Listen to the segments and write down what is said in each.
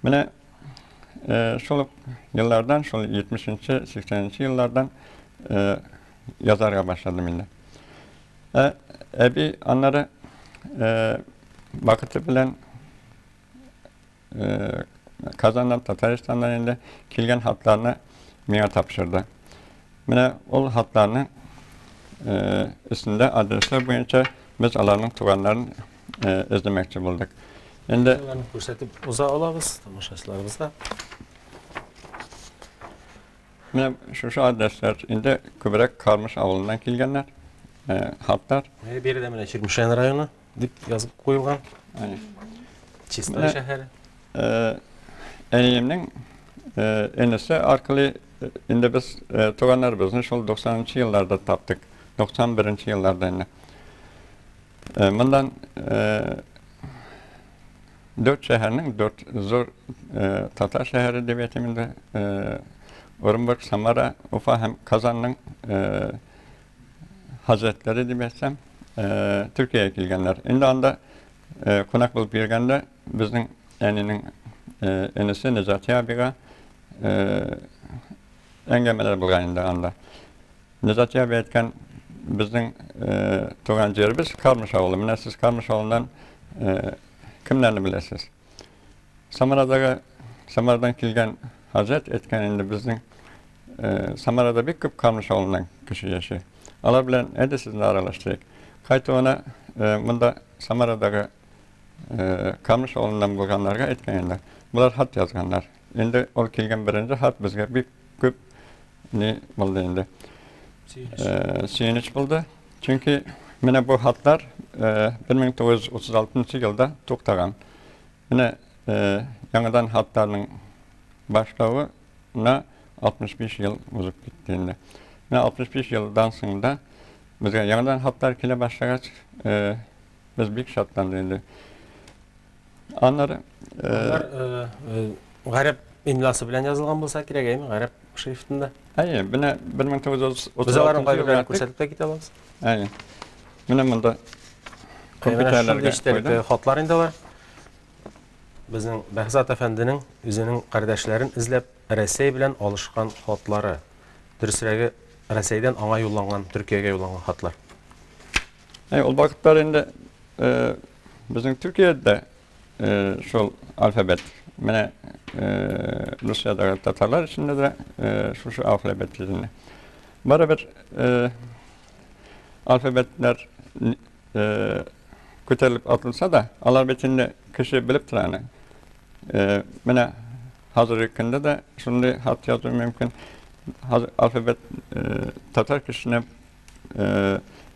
Менә шул ук еллардан, шул 70-нче, 80-нче еллардан язарга башладым инде. Ә әби аннары вакыты белән Казаннан, Татарстаннан инде килгән хатларны миңа тапшырды. Менә ул хатларның өстендә адреслар буенча без аларның туганнарын эзләмәкче булдык. Инде аларны күрсәтеп уза алабыз тамашачыларыбызга. Менә шушы адреслар инде күбрәк Кармыш авылыннан килгәннәр хатлар. Биредә менә Чирмешән районы дип язып куелган. Чистай шәһәре. Әниемнең энесе аркылы инде без туганнарыбызны шул 90 елларда таптык. 91 елларда инде. Мондан дүрт шәһәрнең дүрт зур татар шәһәре дип әйтим инде. Оренбург, Самара, Уфа һәм Казанның хәзрәтләре дип әйтсәм, Төркиягә килгәннәр. Инде анда кунак булып йөргәндә безнең әнинең энесе Нәҗати абыйга әңгәмәләр булган инде анда. Нәҗати абый әйткән, безнең туган җиребез Кармыш авылы. Менә сез Кармыш авылыннан кемнәрне беләсез? Самарадагы Самарадан килгән хәзрәт әйткән инде безнең Самарада бик күп Камыш авылыннан кеше яши. Алар белән әйдә сезне аралаштырыйк. Кайтуына монда Самарадагы Камыш авылыннан булганнарга әйткән инде. Болар хат язганнар. Инде ул килгән беренче хат безгә бик күп ни булды инде. Сөенеч булды. Чөнки менә бу хатлар 1936 елда туктаган. Менә яңадан хатларның башлавына 65 ел узып китте инде. Менә 65 елдан соң да безгә яңадан хатлар килә башлагач, без бик шатландык инде. Аннары Алар гарәп имласы белән язылган булса кирәк, әйме? Гарәп шрифтында. Әйе, менә 1936 Без аларның кайберләрен күрсәтеп тә китә алабыз. Әйе. Менә монда компьютерләргә куйдым. Хатлар инде алар. Безнең Бәхзат әфәнденең үзенең кардәшләрен эзләп Рәсәй белән алышкан хатлары. Дөресрәге, Рәсәйдән аңа юлланган, Төркиягә юлланган хатлар. Әй, ул вакытлар инде безнең Төркиядә шул алфабет. Менә Русиядәге татарлар эчендә дә шушы алфабет инде. Барыбер алфабетлар күтәрелеп атылса да, алар бит инде кеше белеп тора аны. Менә хәзерге көндә дә шундый хат язу мөмкин. Хәзер алфабет татар кешесенә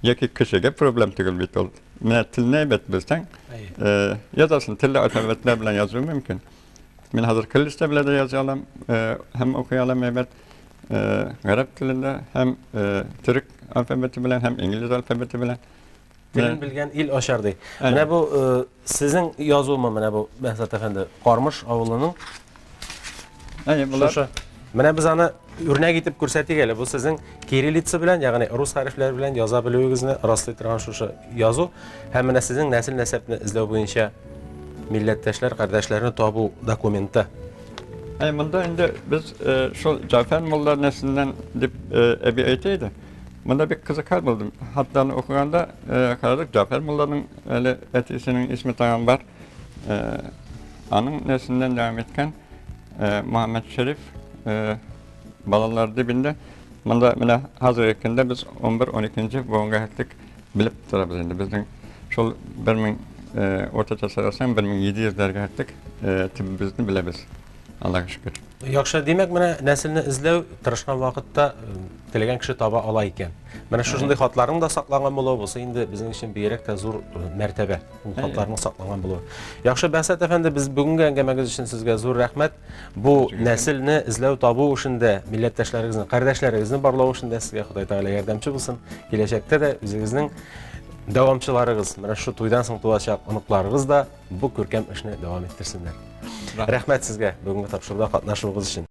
яки кешегә проблем түгел бит ул. Менә телне әйбәт белсәң, язасың, телле алфавитлар белән язу мөмкин. Мин хәзер кыргызча белән дә яза алам, һәм укый алам әйбәт. Гарәп телендә һәм төрек алфавиты белән һәм инглиз алфавиты белән. Телен белгән ил ачар ди. Менә бу сезнең язумы менә бу Бәһзат әфәнде Кармыш авылының Әйе, болар. Шушы. Менә без аны үрнәк итеп күрсәтик әле. Бу сезнең кириллица белән, ягъни рус хәрефләре белән яза белүегезне раслый торган шушы язу. Һәм менә сезнең нәсел нәсәпне эзләү буенча милләттәшләр, кардәшләрне табу документы. Әй, монда инде без шул Җәфәр мулла нәселеннән дип әби әйтә иде. Монда бик кызык хәл булды. Хатларны укыганда карадык, Җәфәр мулланың әле әтисенең исеме тагын бар. Аның нәселеннән дәвам иткән Мөхәммәд Шәриф балалар дип инде. Монда менә хәзерге көндә без 11-12 буынга хәтлек белеп торабыз инде. Безнең шул 1000 уртача сорасаң 1700-ләргә хәтлек төбебезне беләбез. Аллага шөкер. Яхшы, димәк, менә нәселне эзләү тырышкан вакытта теләгән кеше таба ала икән. Менә шушындый хатларның да сакланган булуы булса инде безнең өчен бигрәк тә зур мәртәбә. Ул хатларның сакланган булуы. Яхшы, Бәхсәт әфәнде, без бүгенге әңгәмәгез өчен сезгә зур рәхмәт. Бу нәселне эзләү табу эшендә, милләттәшләрегезне, кардәшләрегезне барлау эшендә сезгә Ходай Тәгалә ярдәмче булсын. Киләчәктә дә үзегезнең дәвамчыларыгыз, менә шушы туйдан соң туачак оныкларыгыз да бу күркәм эшне дәвам иттерсеннәр. Рәхмәт сезгә бүгенге тапшыруда катнашуыгыз өчен.